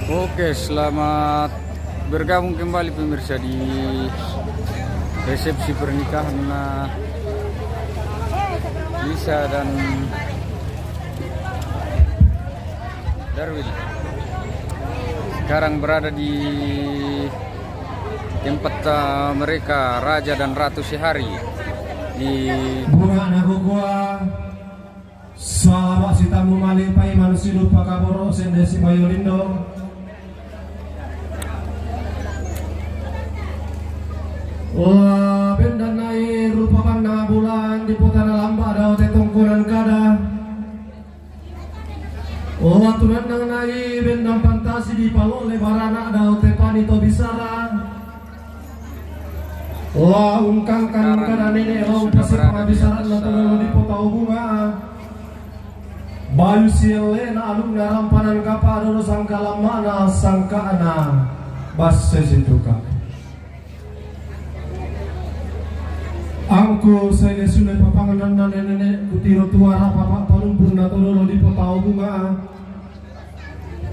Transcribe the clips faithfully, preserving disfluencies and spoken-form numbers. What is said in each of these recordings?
Oke, selamat bergabung kembali pemirsa di resepsi pernikahan Lisa dan Darwin. Sekarang berada di tempat, eh, mereka, Raja dan Ratu Sihari, di Bunga Nagugua. Salama' si tammu male' paiman silupa kaboro' sende si mayolindo. La bendanna'i rupa panna bulan di potana lamba' dao te tongkonan kada. La tunannangnai bendang pantasi di palo'le barana' dao te pani to bisara. La ungkangkan kada nene' la umpasi pangabisaranna to dolo di potau bunga. Bayu sielle'na alunna rampanan kapa' dolo sangkalamma'na sangka'na basse situka'. Angku sele sule papangnanna nene'-nene' kutiro tuara papa' palumpunna to dolo di potau bunga.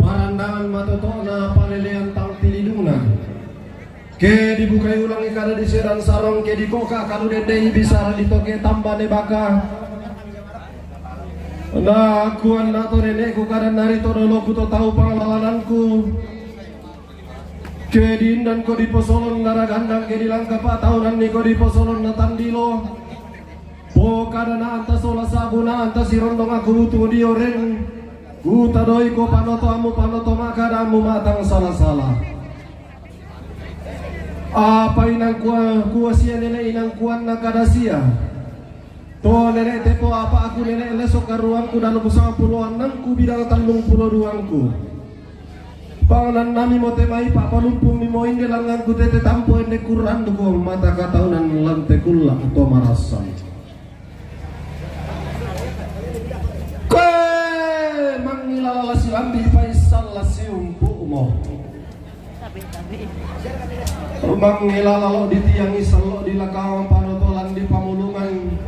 Parandangan matoto'na palelean tang tilidungna. Ke dibukai ulangi kada di sedan sarong, ke dikoka kalu dende'i bisara di toke tambane baka. Na kuanna to nene'ku kada nari to doloku to tau panglalananku. Ke diindanko di posolon naragandang, ke dilangka pa'taunanniko di posolon natandilo. Pokadana anta sola sabuna anta sirondong aku butung di oreng. Kutadoiko panotoammu panoto makadamu matang sala-sala. Apa inang kua, kua sia nene' inang kuanna kada sia. To nene' tepo apa aku nene' leso karuangku dalam sangpulo annangku bidang tallung pulo duangku. Pangnannami mo te mai pa'palumpungmi mo inde langnganku tete tampo ende kurranduko mata kataunan lan te kulla' to marassan. Koe mangngilala la silambi' paissan la siumpu'mo. Mangngilala lo' di tiang issan lo' di lakawang panoto lan di pamulungan.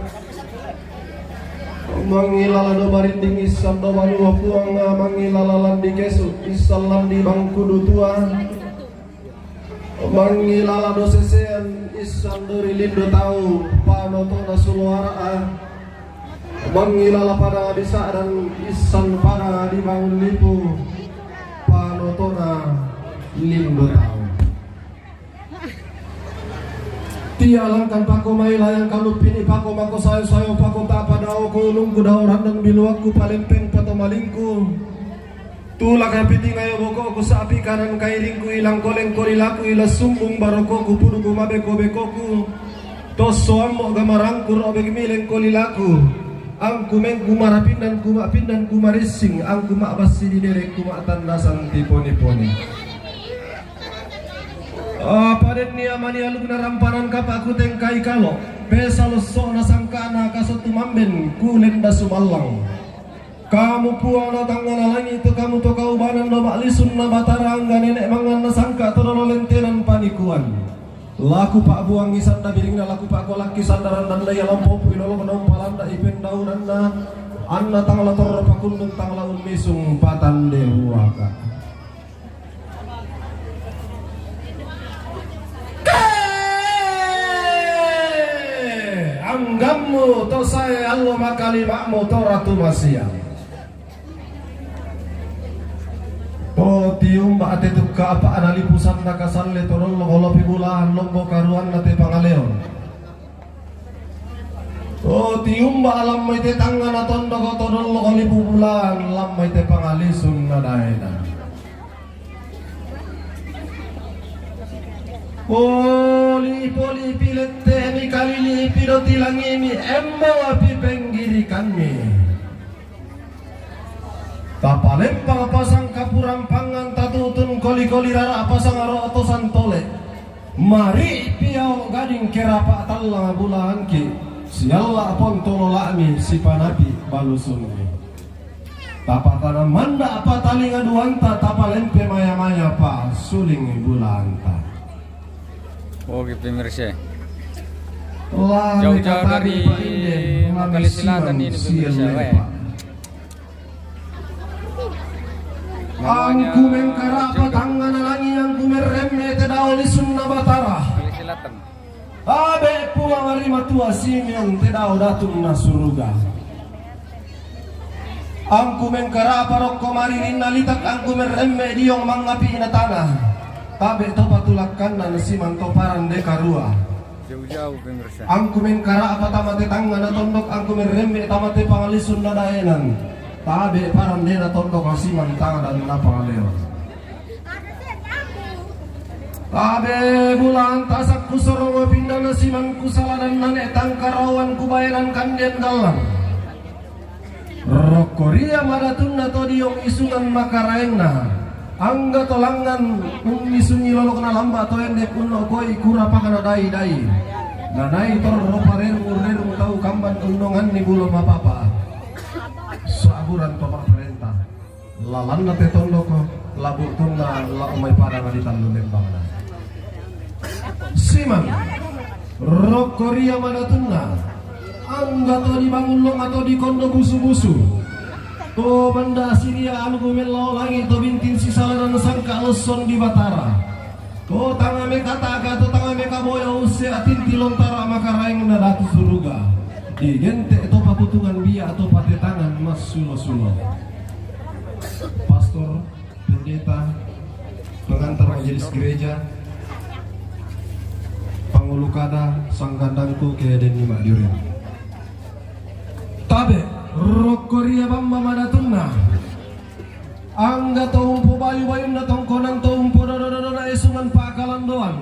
Mangngilala do barinding issan do banua Puang, mangngilala lan di kesu' issan lan di bangkudu tua. Mangngilala do sesean issan do ri lindo tau panoto'na suluara. Mangngilala padang di sa'dan issan padang di bangun lipu panoto'na lindo tau. Tialangkan pako mai layang kaluppini pako mako sayo-sayo pako ta'pa dao ko ulungku dao randan biluakku palempeng patomalingku. Tulak hapitingayo boko'ku sa'pi kanan kairingku ilang koleng kolilaku ila sumbung baroko'ku puduku mabeko-beko'ku. Tosso ammo' gamarangku ro'bek mileng kolilaku. Angku mengku marapindan ku ma'pindan ku marissing angku ma'bassi di derek ku ma'tannasan tiponi-poni. Apa denni amani alukna rampanan kapa'ku tengkai kalo', pesa losso'na sangka'na kasottu mamben ku lenda sumallang. Kamu Puang na tangngana langi' tu kamu to kaubanan do ma'lisunna Batara angga nene' manganna sangka' to dolo lentenan panikuan. Laku pa'buangi sanda biringna laku pa'kolakki sanda randanna ia lampompu ilolokna umpalanna ipendaunanna anna tang la torro pakundung tang la unnisung patande buaka. Anggammu to sae allo makalima'mu to ratu masia. To tiumba ate tukka apa ana lipusanna kasalle to dollo kolopi bulahan lombo karuanna te pangaleon. To tiumba alammai te tangngana tondoko to dollo kolipu bulahan lammai te pangalisun na daena. Poli-poli piletteni kalili pidoti langimi embo api penggirikanmi. Tapalempang pasang kapurang pangan tatutun koli-koli rara pasang aro otosan tole. Mari piao gading kerapa tallang bulahanki. Sialla pontolola'mi sipanapi balusunmi. Tapatana manda' patalinga duanta tapalempe maya-maya pa suling bulanta. Oke pemirsa. Jauh-jauh dari Makale Selatan ini pemirsa. Angku mengkarapa tangngana langi, angku merremme te dao lisunna Batara. Tabe' Puang ri matua Simeon te dao datunna suruga. Angku mengkarapa rokko maririnna litak, angku merremme diong mangapi'na tana. Tabe' topa tulakkanna nasiman to parande karua. Angku mengkarapa tama te tangngana tondok, angku merremme tama te pangalisunna daenan. Tabe' parandena tondok nasiman tangdanna pangaleon. Tabe' bulaan tasak kusoro mapinna nasiman kusaladan nane tangkaraoan kubaenan kandean gallang. Rokko ria madatunna to diong isungan makaraengna, angga to langngan unnisungi lolokna lamba to endek unnokoi kura pakana dai-dai. Nanai torro parerung-rerung tau kamban unnonganni bulo mapapa. Saburan to ma'parenta. Lalanna te tondoko, labu' tonna lao mai padanga di tallu lembangna. Simang, rokko ria madatunna, angga to dibangun longa to dikondo busu-busu. To banda Asiria anu gumellao langi to bintin sisalanan sangka losson di Batara. To tanga mekataka, to tanga mekaboyo usse atinti lontara makaraengna datu suruga. Digente' to paputungan bia to patetangan massulo-sulo. Pastor, pendeta, pengantar majelis gereja, pangulu kada, sanggandangku ke denni ma'diuring. Tabe', rokko ria bamba madatunna. Angga to umpobayu-bayunna tongkonan to umpododo-dodona esungan pa'kalandoan.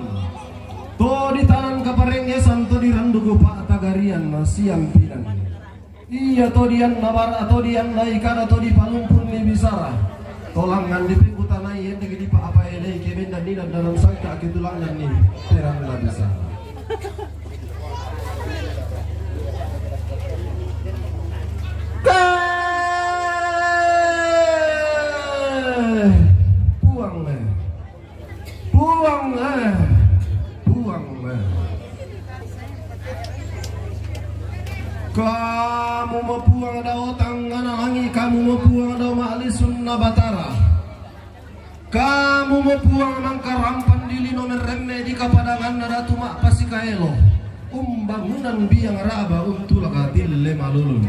To ditanan kaparengngesan to diranduku pa'tagarian na siampinan. Iya to dianna bara to diannai kada to dipalumpunni bisara. To langngan dipekutanai endek dipa'apaelei ke bendanni dandanan sangka ke tu langnganni peranna bisara. Puang, eh. Puang, eh. Puang, eh. Kamu mo Puang dao tangngana langi, kamu mo Puang dao ma'lisunna Batara. Kamu mo Puang mangkarampan di lino merremme di kapadanganna datu ma'pasikaelo, umbangunan biang raba untulak atille malulun.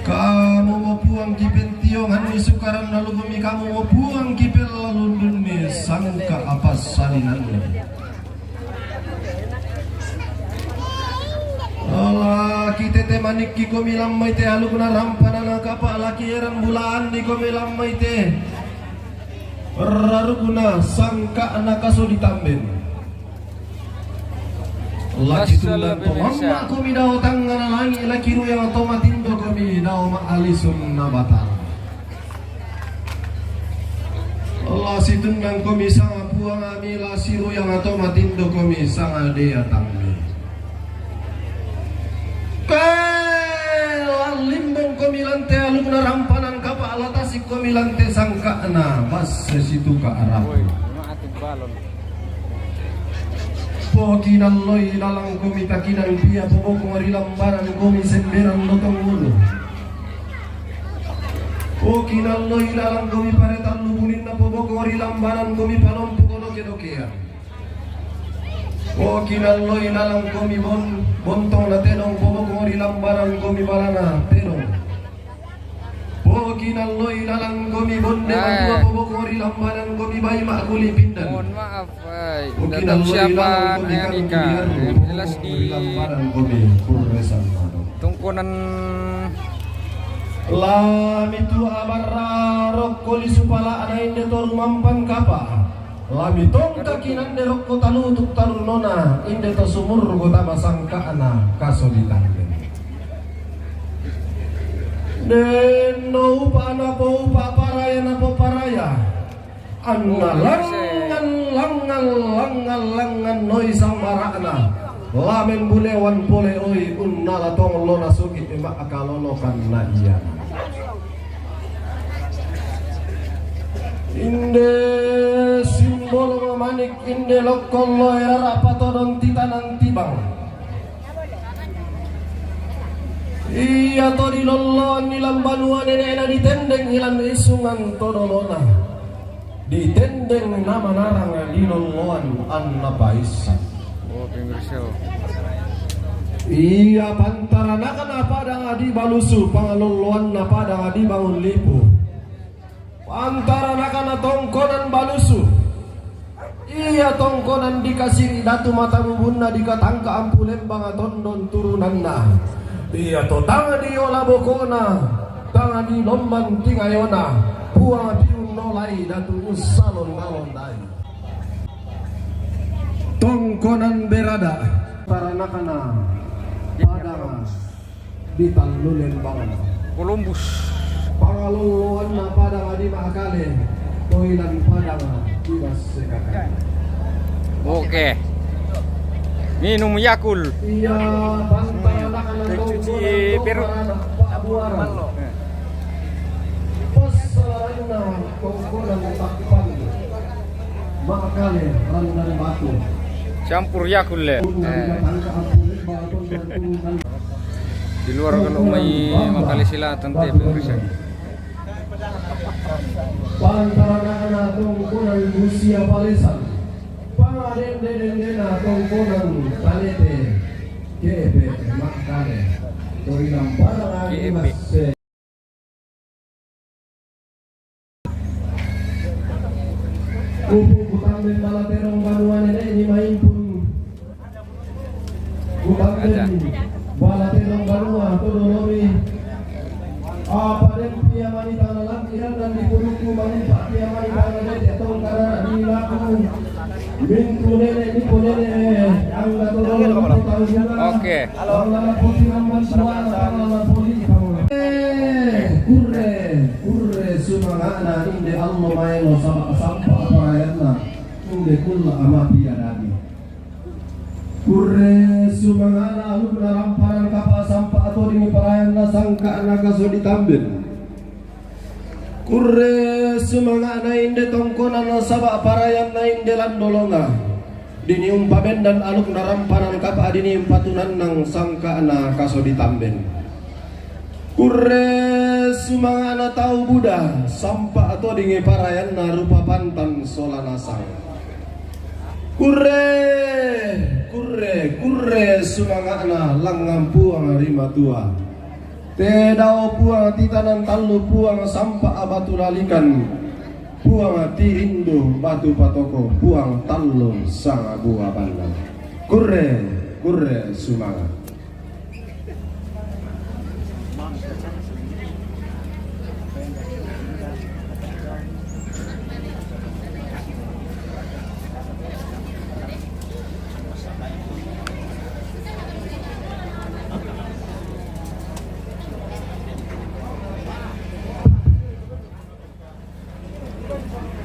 Kamu mo Puang kipentionganni sukaranna lukumi, kamu mo Puang kipellalundunni sangka apassalinanni. Ala kitete manikki komi lammai te alukna rampanana kapa' laki erang bulaanni komi lammai te rarukna sangka'na kaso ditamben. Laki tundan to mamma komi dao tangngana langi, laki ruyang to matindo komi dao ma'alisunna Batara. La situnnang komi sanga Puang ami, la siruyang to matindo komi sanga deatammi. Ke lallimbong komi lante alukna rampanan kapa', la tasik komi lante sangka'na basse situka arapu. Pokinalloi lalang komi takinan pia pobokong ri lambanan komi semberan lotong ulu. Pokinalloi lalang komi paretan lubuninna pobokong ri lambanan komi palompo kodoke-dokean. Pokinalloi lalang komi bon-, bontong na tenong pobokong ri lambanan komi balana tenong. Pokinalloi lalang komi bonde matua pobokong ri lambanan komi bai ma'kuli pindan. Mohon maaf, eh, tidak tahu siapa, eh, Nika. Yang jelas di tongkonan. Lami tu abarra rokko lisu pala'na inde to rumampan kapa'. Lami tongkaki nande rokko talutuk tarunona inde to sumurgo tama sangka'na kaso ditamben. Denno upa' napoupa' paraya napoparaya. Anna langngan, langngan, langngan, langngan noi sambara'na. Lamen bulewan pole oi unnala tonglo nasugi ma'kalolokan na iya. Inde simbolo mamanik, inde lokkollo erara patodon titanan tibang. Iya to di lolloan ilan banua nene'na, ditendeng ilan isungan to dolona. Ditendeng na manarang di lolloan anna paissan. Oh, pemirsa. Iya pantaranakna padang di Balusu, pangalolloanna padang di Bangun Lipu. Pantaranakna tongkonan Balusu. Iya tongkonan dikasiri datu mata bubunna dikatangka ampu lembang tondon turunanna. Iya to tang diola bokona, tang dilomban tingayona, puang piunnolai datu ussalon-alondai. Tongkonan berada, taranakna padang di tallu lembang. Columbus. Pangalolloanna padang di Makale, toilan padang di Bassekaka. Oke. Minum Yakul. Iya, pantaranakna tongkonan Pak Buaran. Passalaranna tongkonan Takpan. Makale, Randan Batu. Campur Yakul le. Eh. Di luar kalau mai Makale Selatan te pemirsa. Pantaranakna tongkonan Busia Palesan. Pangadende-dendena tongkonan Tanete. Kepe Makale. Torilang parang Kepe. Upu kutamben bala terong banua nene'ni maimpun. Kutamben bala terong banua to dolori. Apa den pia manita lalang iran dan dipudukku manimpa pia manita nadete tongkara di laku. Mintu nene'ni po nene'e angga to dolori. Oke. Kurre, kurre sumanga'na inde allo maelo saba' sampa parayanna inde kulla amapi adadi. Kurre sumanga'na alukna ramparan kapa' sampa atodingi parayanna sangka'na kaso ditamben. Kurre sumanga'na inde tongkonan saba' parayanna inde landolonga. Dini umpabendan alukna rampanan kapa' dini umpatunannang sangka'na kaso ditamben. Kurre sumanga'na tau buda sampa todingi parayanna rupa pantan sola nasang. Kurre, kurre, kurre sumanga'na langngan puang rimatua. Te dao puang titanan tallu puang sampa batu lalikan puang tirindu batu patoko puang tallu sanga bua banna. Kurre, kurre sumanga.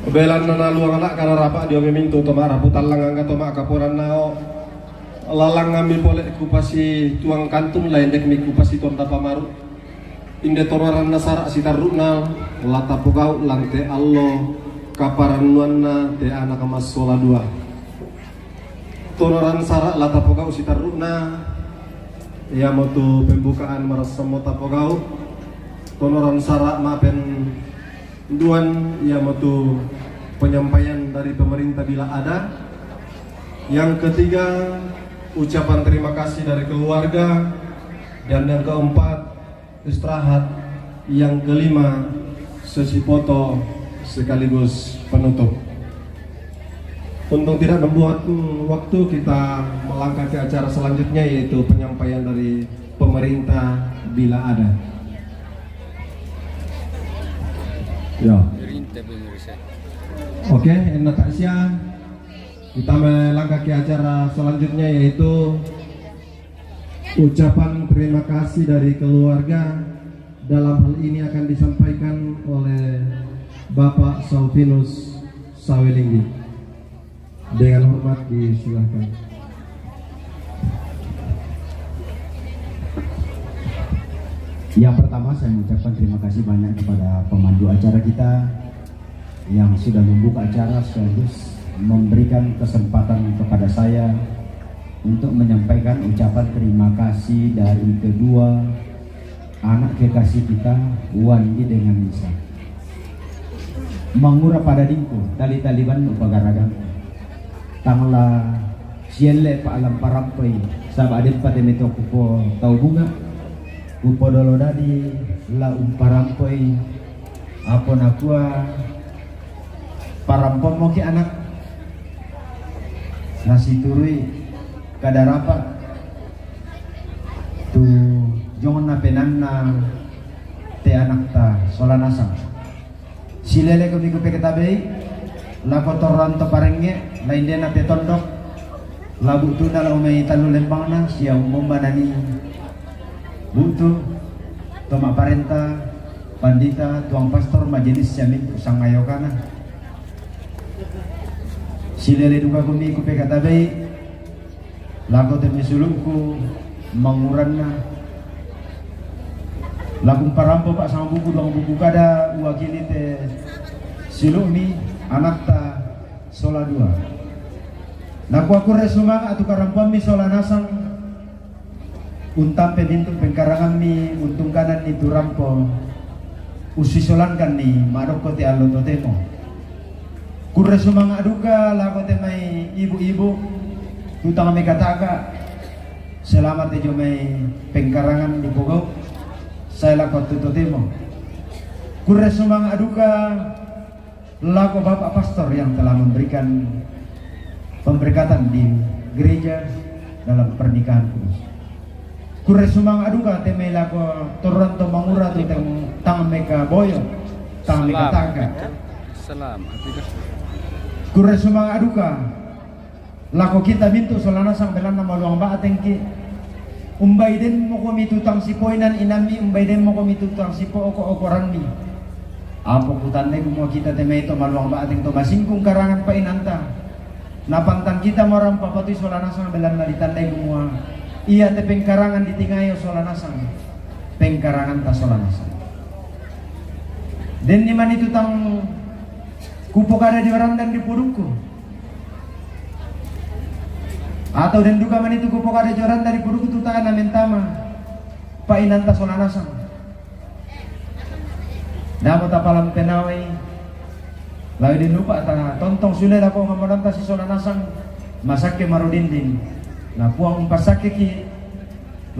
Belanna naluang la' kana rapa' dio memintu to ma'rapu tallang angga to ma'kaponan nao. Lalang ngammi pole kupasi tuang kantun lain dek mi kupasi tuang tapamaru. Inde tonoranna sara' sitarru'na la tapogau' lante allo kaparannuanna te anak massola dua. Tonoran sara' la tapogau' sitarru'na iamotu pembukaan marassammo tapogau'. Tonoran sara' mapen duan iamotu penyampaian dari pemerintah bila ada. Yang ketiga, ucapan terima kasih dari keluarga. Dan yang keempat, istirahat. Yang kelima, sesi foto sekaligus penutup. Untuk tidak membuat, hmm, waktu, kita melangkah ke acara selanjutnya, yaitu penyampaian dari pemerintah bila ada. Ya. Oke, enna taksia. Kita melangkah ke acara selanjutnya, yaitu ucapan terima kasih dari keluarga. Dalam hal ini akan disampaikan oleh Bapak Saufinus Sawelinggi. Dengan hormat disilahkan. Yang pertama, saya mengucapkan terima kasih banyak kepada pemandu acara kita yang sudah membuka acara sekaligus memberikan kesempatan kepada saya untuk menyampaikan ucapan terima kasih dari kedua Anak kekasih kita, Wandi dengan Nisa. Mangura pada dingku, tali-tali bandu bagaragang. Tangla sielle pa alam parampoi, saba adempa teme to kupo tau bunga. Kupo dolo dadi la umparampoi. Apo nakua parampong moki anak. Nasiturui kadarapa tu jongna penanna te anakta sola nasang. Silele komi kupeke tabei, lako torran to parenge, laindena te tondok, labu tuna la umai talu lembangna, sia umomba nani butu, toma parenta, pandita, tuang pastor, majelis siamin sangayokana. Silele duka komi kupeke tabei, lako te misuluku manguranna. Lakung parampo pa sama buku dong buku kada uwakili te silumi anakta sola dua. Nakuakurre sumanga atu karampoammi sola nasang. Untampe mintu pengkarangammi untungkananni tu rampo. Ussisolankanni madokko te allo totemo. Kurre sumanga duka lako te mai ibu-ibu, tutang mai kataka, selama te jo mai pengkarangan dipogau, sai lako tu totemo. Kurre sumanga duka lako Bapak Pastor yang telah memberikan pemberkatan di gereja dalam pernikahan kudus. Kurre sumanga duka te mai lako torran to mangura tu tang, tang meka boyo, tang meka taga. Salam. Kurre sumanga duka lako kita mintu sola nasang belanna maluang batengki. Umbai den mokomi tutang sipoinan inammi, umbai den mokomi tutang sipo oko-okoranmi. Apo kutandai kumua kita te mai to maluang bateng to masingkung karangan pa inanta. Napantang kita morang papatui sola nasang belanna ditandai kumua ia te pengkarangan ditingayo sola nasang. Pengkaranganta sola nasang. Denni mani tutang kupokada di barandan di pudukku. Atau den duka mani tu kupokada joranta di pudukku tutana mentama pa inanta sola nasang. Damo tapalam penawai. Lawi den lupa ta tontong sule lako ngamonanta si sola nasang. Masakke marudinding. Na puang umpasakke ki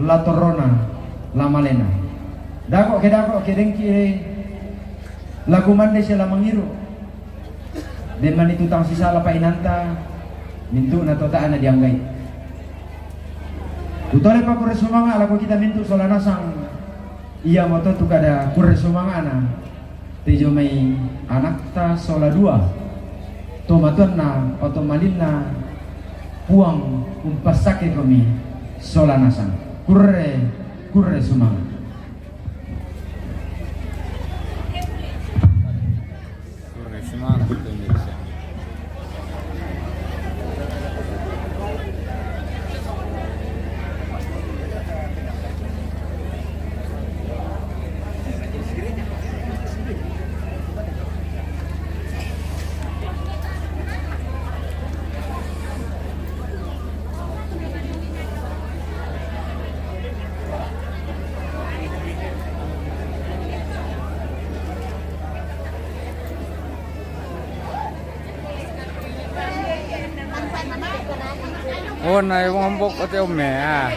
la torrona, la malena. Dako ke dako ke dengki e, la kumande sia la mangiru. Den mani tutang sisala pa inanta, mintu na tota ana dianggai. Kutole pa kurre sumanga lako kita mintu sola nasang. Ia moto tu kada kurre sumanga ana. Tejo mai anakta sola dua. To matuanna, pato malinna puang umpassake komi sola nasang. Kurre, kurre sumang. Kurre sumang, pemirsa. Oh, na yung ambok ate ome, ah.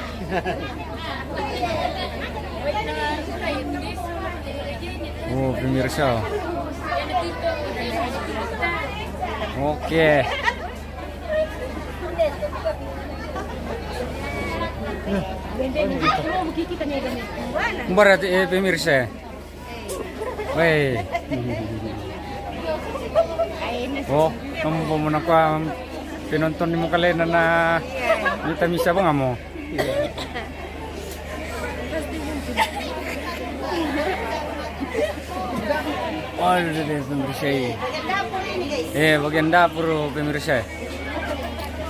Oh, pemirsa. Oke. Berarti, eh, pemirsa. Weh. Oh, kamu mau nak apa? Penonton ni muka lain na, na. Minta misa bang kamu. Oh, ini dia pemirsa. Eh, bagian dapur, pemirsa.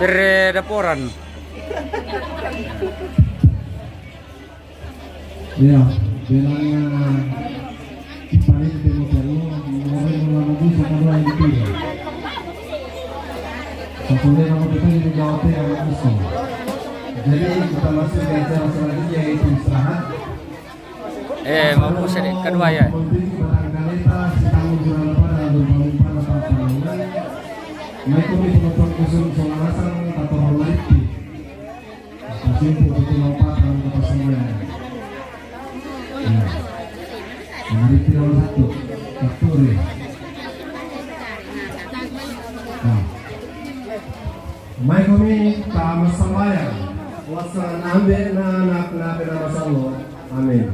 Per daporan. Iya, belakangnya Kipalente Motor, mulai mula maju sama dua yang kiri. Satu lagi nomor depan ini jawabnya yang langsung. Jadi kita masuk ke acara selanjutnya, yaitu istirahat. Eh, mau pusat deh, kedua ya. Mai komi penonton kusum sola nasang, tatoro laipi. Pasimpu itu lompat dalam kepasangnya. Ya. Mariti nomor satu. Satu deh. Nah. Mai komi ta massambayang. Wassalam ambe na anak na pena masallo. Amin.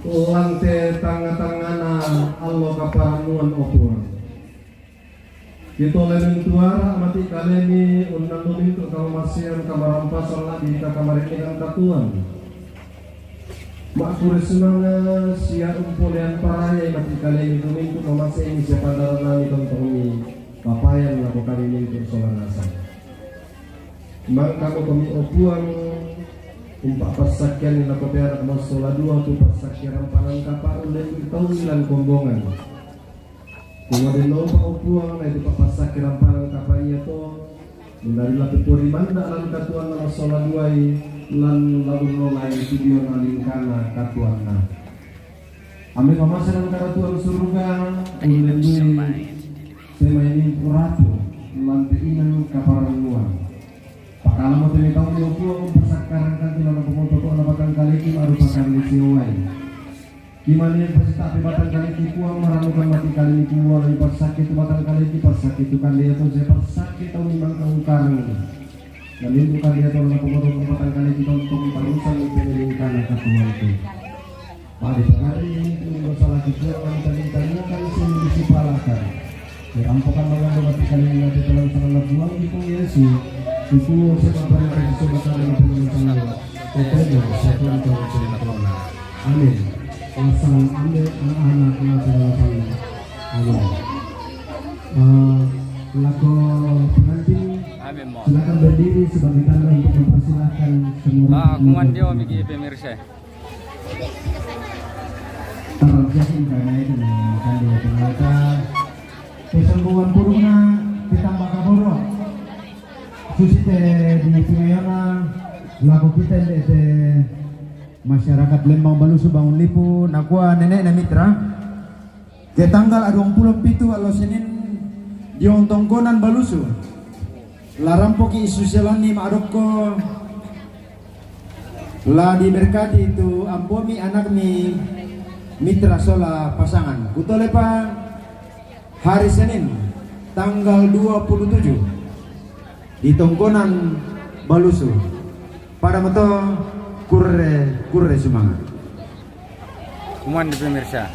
Lan te tangnga-tangngana allo kaparannuan, o Puang. Ito laing tuara mati kalemi unnannu mintu kamamasean kamarampasan ladi kamarennikan katuoan. Makkure sumanga sia umpolean parayai mati kalemi tu mintu mamaseni sia pandaranami tontongmi papayan lako kami mintu sola nasang. Mangkamo komi, o Puang, umpapassakkeanni lako peanakmu sola dua tu passakkean rampanan kapa ulle'ku taungi lan kombongan. Kumadenno upa, o Puang, na itu papassakkean rampanan kapa iato, menari lapi pori manda lan katuanna sola duai lan lalu nolai tu diona lingkana katuanna. Ambe mamase lan karatuan suruga, ulle'ku semaini uratu lan te inang kaparannuan. Pakalamo temi tau dio Puang umpasakkarangkan tu lana pomototo na batang kaleki marupakan ni siowai. Kimani pasitapi batang kaleki Puang maranukan mati kaleki Puang, lagi pasakki tu batang kaleki, pasakki tu kande atau saya pasakki tau memang kau karang. Dan itu kande atau lana pomototo na batang kaleki tontong parusan itu lingkana katuanku. Padi pagari ini pun masalah kita yang tadi-tadi kan sing disipalakan. Dirampokan dengan doa tiga lima di dalam tangan Tuhan di Tuhan Yesus. Itu saya paparkan di coba kami di dalam tangan. Itu dia saya pun tahu cerita. Amin. Wassalam ambe anak-anak na dalam tangan. Amin. Eh, lako pengantin, amin, mo. Silakan berdiri sebagai tanda untuk mempersilahkan semua. Ah, kuman dia, Miki, pemirsa. Tarang siasin karena itu nih, kan dia ternyata kesembuhan buruknya ditambah kabur. Susi te di pengayana, laku kita ndek te masyarakat Lembang Balusu Bangun Lipu, nakua nenek na mitra. Ke tanggal dua puluh pitu allo Senin, diong tongkonan Balusu. La rampoki isu selani ma'dokko, la diberkati tu ambomi anakmi mitra sola pasangan. Kutolepa hari Senin tanggal dua puluh tujuh di tongkonan Balusu. Pada meto kurre, kurre sumanga. Kuman di pemirsa.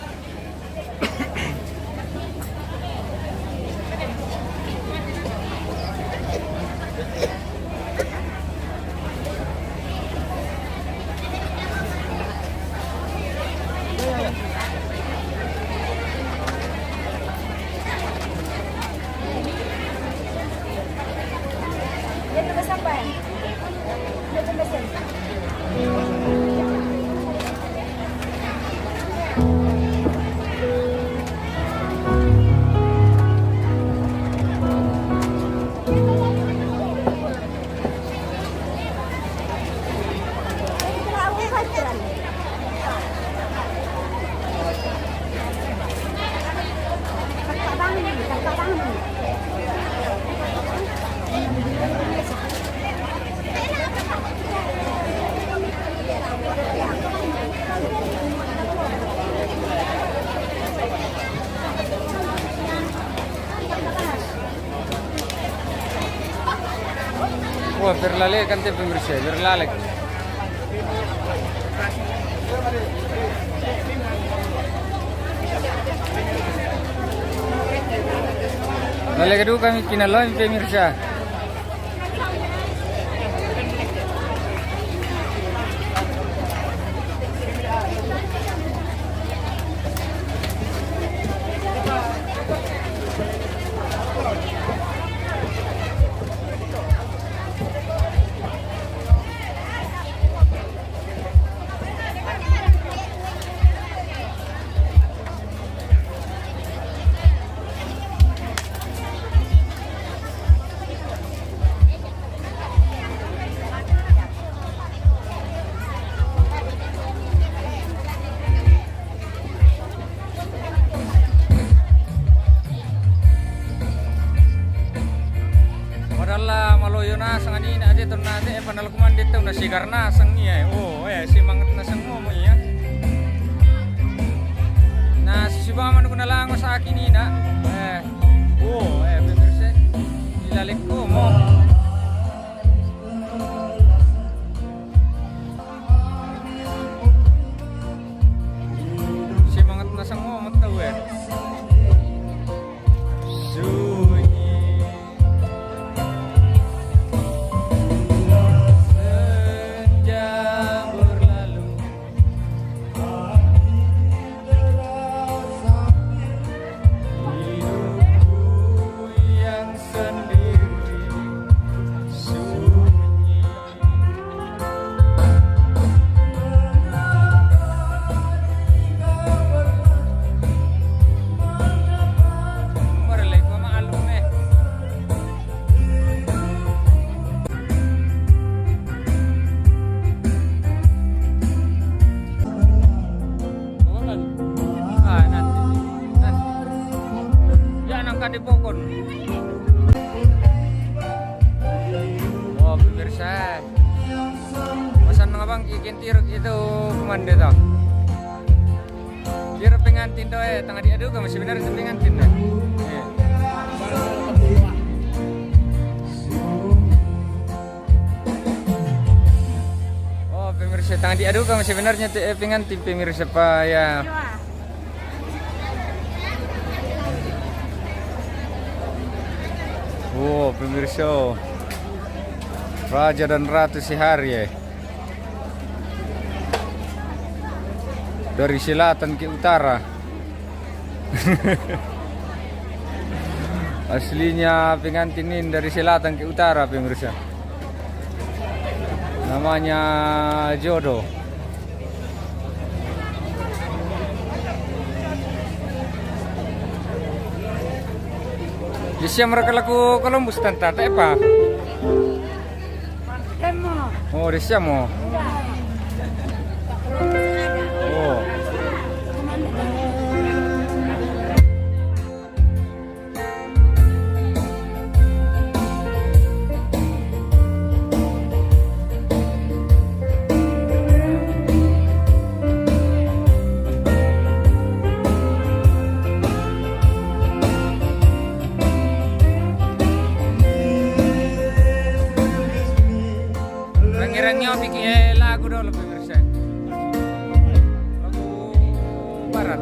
Wah, berlalek kan te pemirsa, berlalek. Lalek kedua kami kinalon pemirsa. Nate, eh, panalkuman dito na sigar na sang iya, eh. Oh, eh, simangat na sang mo, mo iya. Na sisiba man ko na lang sa akin, ina. Eh, oh, eh, pemirsa. Ilalit ko mo. Simangat na sang mo, mataw, eh. Sunyi. Senja berlalu. Hidupku yang sendiri sunyi. Ah, nan. Nan. Ya, nang kadi pokon. Oh, pemirsa. Masan nga bang kikintirok itu kumande to. Kira pengantin to, eh, tanga diadu ka masih benar itu pengantin to. Eh. Oh, pemirsa, tanga diadu ka masih benarnya tu, eh, pengantin, pemirsa, pa ya. Oh, pemirsa. Raja dan Ratu Sihari, eh. Dari selatan ke utara. Aslinya pengantin ini dari selatan ke utara, pemirsa. Namanya jodoh. Di siya mereka laku Columbus, tanta, tak apa? Oh, di siya mo. Oh. Rangirang nyo piki, eh, lagu dolo, pemirsa. Lagu barat.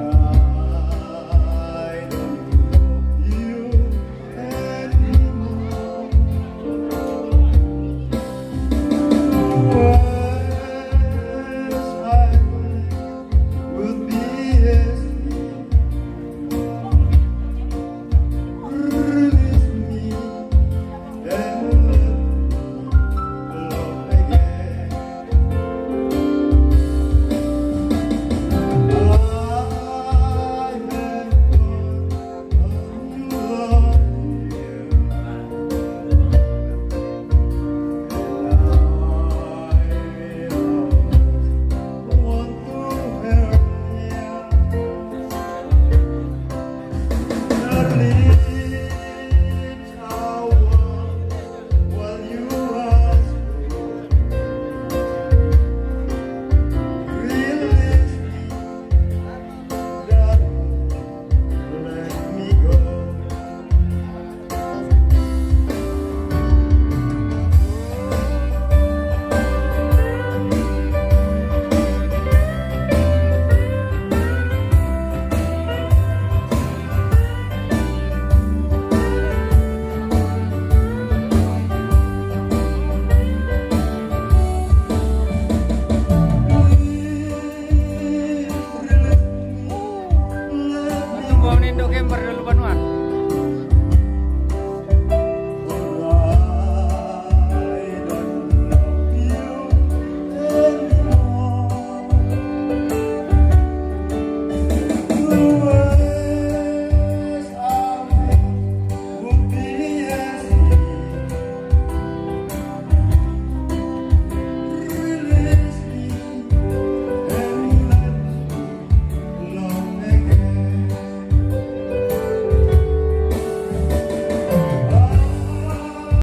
Tumbaw nindo kembar dulu ban